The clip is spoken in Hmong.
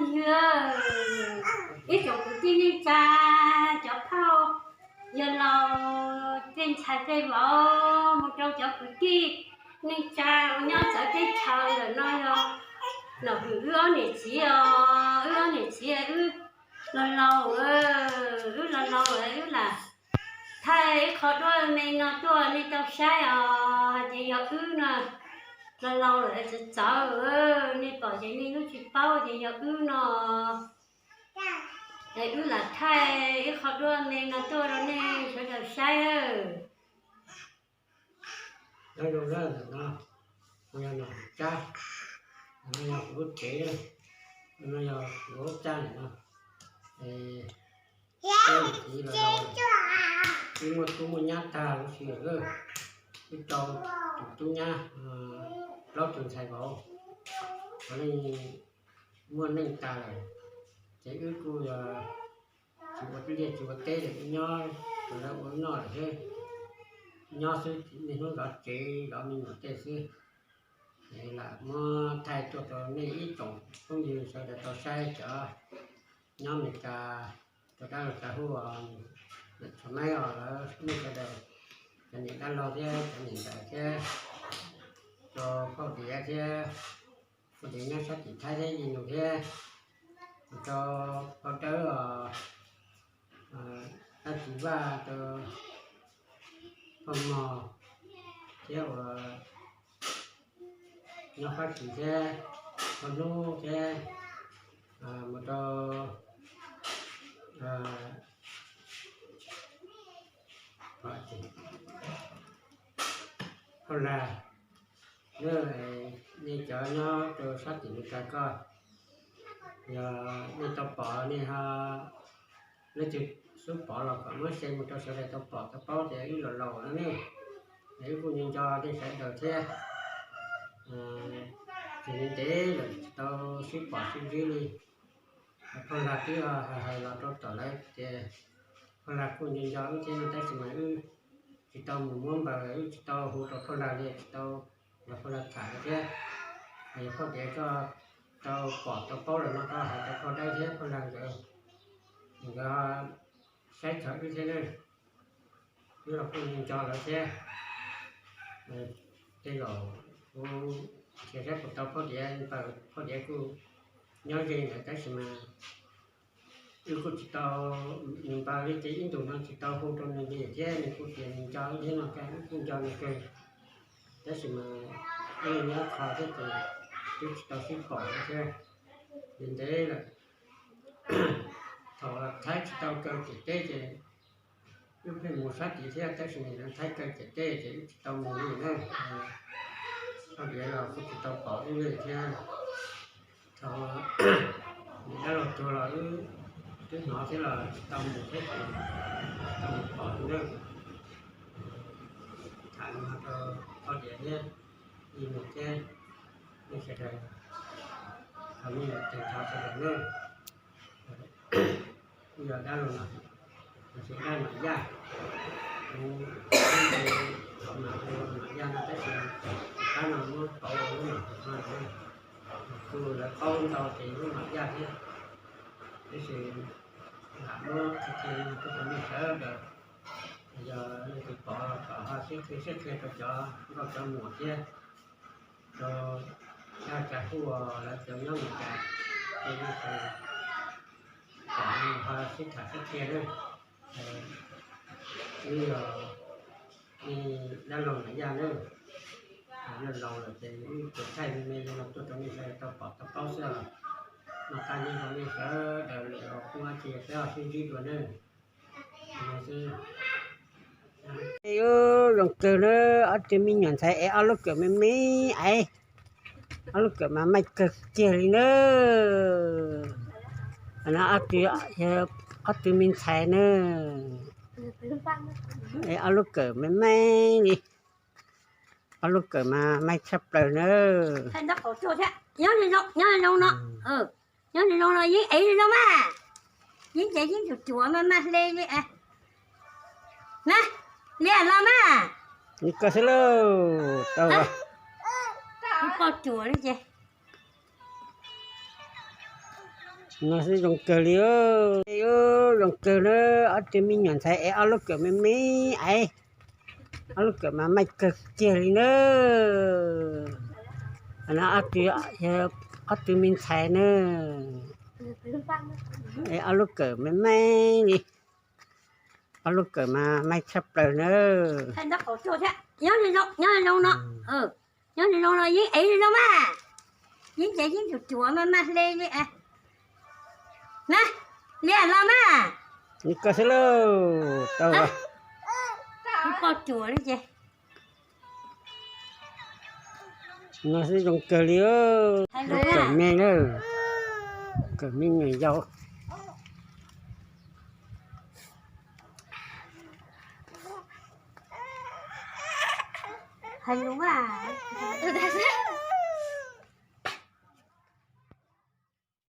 Yog ib tsoom kwv tij neej tsa, cov phauj yawg laus, tej ntxhais tej vauv, mus rau cov kwv tij neej tsa uas nyob txawv teb chaws ntawm no yog, los hwm wb ob niam txiv os, wb ob niam txiv wb los laus, wb los laus wb lam thaij ib qho duab me no tuaj nej tau saib os, ces yog wb no los laus lawm txawv txawv, nej pom ces nej lub tsis paub ces yog wb no. Es wb lam thaij ib qho duab me no tuaj rau nej sawv daws saib. Nyob zoo na, ntawm no kuv yog Nom Tsab, no yog kuv lub tsev, no yog kuv lub txaj no. Ces kuv los laus, wb muaj tub muaj nyab tag huv si lawm, wb rau tus tub nyab, plaub tus ntxhais vauv, puav leej muaj neej tas lawm. Ces wb kuj yog tsis ua liaj tsis ua teb lawm, wb nyob rau lawv ua wb noj lawm xwb, nyob xwb niaj hnub zov tsev zov me nyuam tej xwb. Es lam muab thaij tuaj rau nej ib tsoom phooj ywg sawv daws tau saib, cov nyob Amelikas, cov dab laug tsav huab, cov maib os, lawv nej sawv daws, cov niam dab laug thiab cov niam ntxawm thiab, rau phauj Diav thiab, phauj Diav nyob sab tim Thaib thiab Ib Nus thiab, rau phauj Dawb os, Dab Tsis Vaj, rau phauj Mos thiab uas nyob Fab Kis thiab, phauj Hnub thiab, mus rau phauj Lag, nej cov nyob rau sab tim Amelikas ko, yog nej tau pom nej ho, leej twg xub pom los kom muab share mus rau sawv daws tau pom tau paub tias wb los laus lawm ne. Es wb kuj nco nco nej sawv daws thiab. Tsis ntev ntev lawm tsis tau sib pom sib ntsib li. Phauj Lag twb hais hais los rau tom lawv tias phauj Lag kuj nco nco wb thiab no, tab sis mas wb tsis tau mus muab npaws, wb tsis tau hu rau phauj Lag li, tsis tau nrog phauj Lag tham li thiab. Yog phauj Diav koj tau pom tau paub lawm no koj hais rau phauj Dawb thiab phauj Lag nkawd, nkawd saib txog wb thiab na. Wb los kuj nco nco lawv thiab. Tej zaum kuv nrhiav saib puas tau phauj Diav npaws, phauj Diav kuj nyob ze ntawd tab sis mas wb kuj tsis tau nws npaws li ces ib ntus no tsis tau hu rau nws li thiab nws kuj tias nws nco wb thiab no, wb kuj nco nws kawg. Tab sis mas wb nyob qho thiab ces twb tsis tau sib pom thiab. Ntev ntev lawm, thaum Thaib tsis tau kaw ciam teb ces wb pheej mus sab tid thiab, tab sis nim no Thaib kaw ciam teb ces wb tsis tau mus li na. Phauj Diav los kuj tsis tau pom wb li thiab. Thaum niam dab laug tuag los wb twb hnov thiab los tsis tau mus thiab ces tsis tau mus pom li na. Tham no rau phauj Diav thiab, Ib Nus thiab, nej sawv daws, thov nej tseem thov sawv daws nawb. Kuj yog dab laug Nom, los sis dab Nom Yaj, kuv, kuv mam hu Nom Yaj no tab sis qab no muab pauv ua lub Nom Yaj no, kuj lawv paub ntau ces lub Nom Yaj thiab, tab sis lam muab qhia qhia no tuaj rau nej sawv daws. Yog leej twg pom los kom ho sib qhia sib qhia rau cov nkauj cov muam thiab, rau dab laug Tsav Huj lawv cov nyob Meskas, ces nej sawv daws pom ho sib tham sib qhia nawb. Wb yog dab laug Nom Yaj nawb, yog laus lawm ces wb thaij me me li no tuaj rau nej sawv daws tau pom tau paub xwb os. Noj qab nyob zoo nej sawv daws, lwm zaus kuj tsis peb ho sib ntsib dua nawb. Zoo kawg na, ob tug me nyuam ntxhais ev ob lub kawm me me, ev ob lub kawm mas maij kawg kiag li na. Ob tug, ob tug me ntxhais na, ev ob lub kawm me me li. Ob lub kawm mas maij tshaj plaws na. Nyob zoo no, nyob zoo no yeej ev zoo mas, yeej ces yeej cuam cuam mas mas hle li. Mas li los mas, koj xwb lauj, tau, poj cuam li ces. No xwb zoo kawg li. Zoo kawg na, ob tug me nyuam ntxhais ev ob lub kawm me me, ev ob lub kawm mas maij kawg kiag li na. No ob tug me ntxhais na, ev ob lub kawm me me li, ob lub kawm mas maij tshaj plaws na. Nyob zoo no, nyob zoo no yeej ev zoo mas, yeej ces yeej cuam cuam mas mas hle li. Na, li los mas, koj xwb lauj, tau, poj cuam li ces. No xwb zoo kawg li. Kawm me na, kawm me nyuam yaus. Hais lus mas.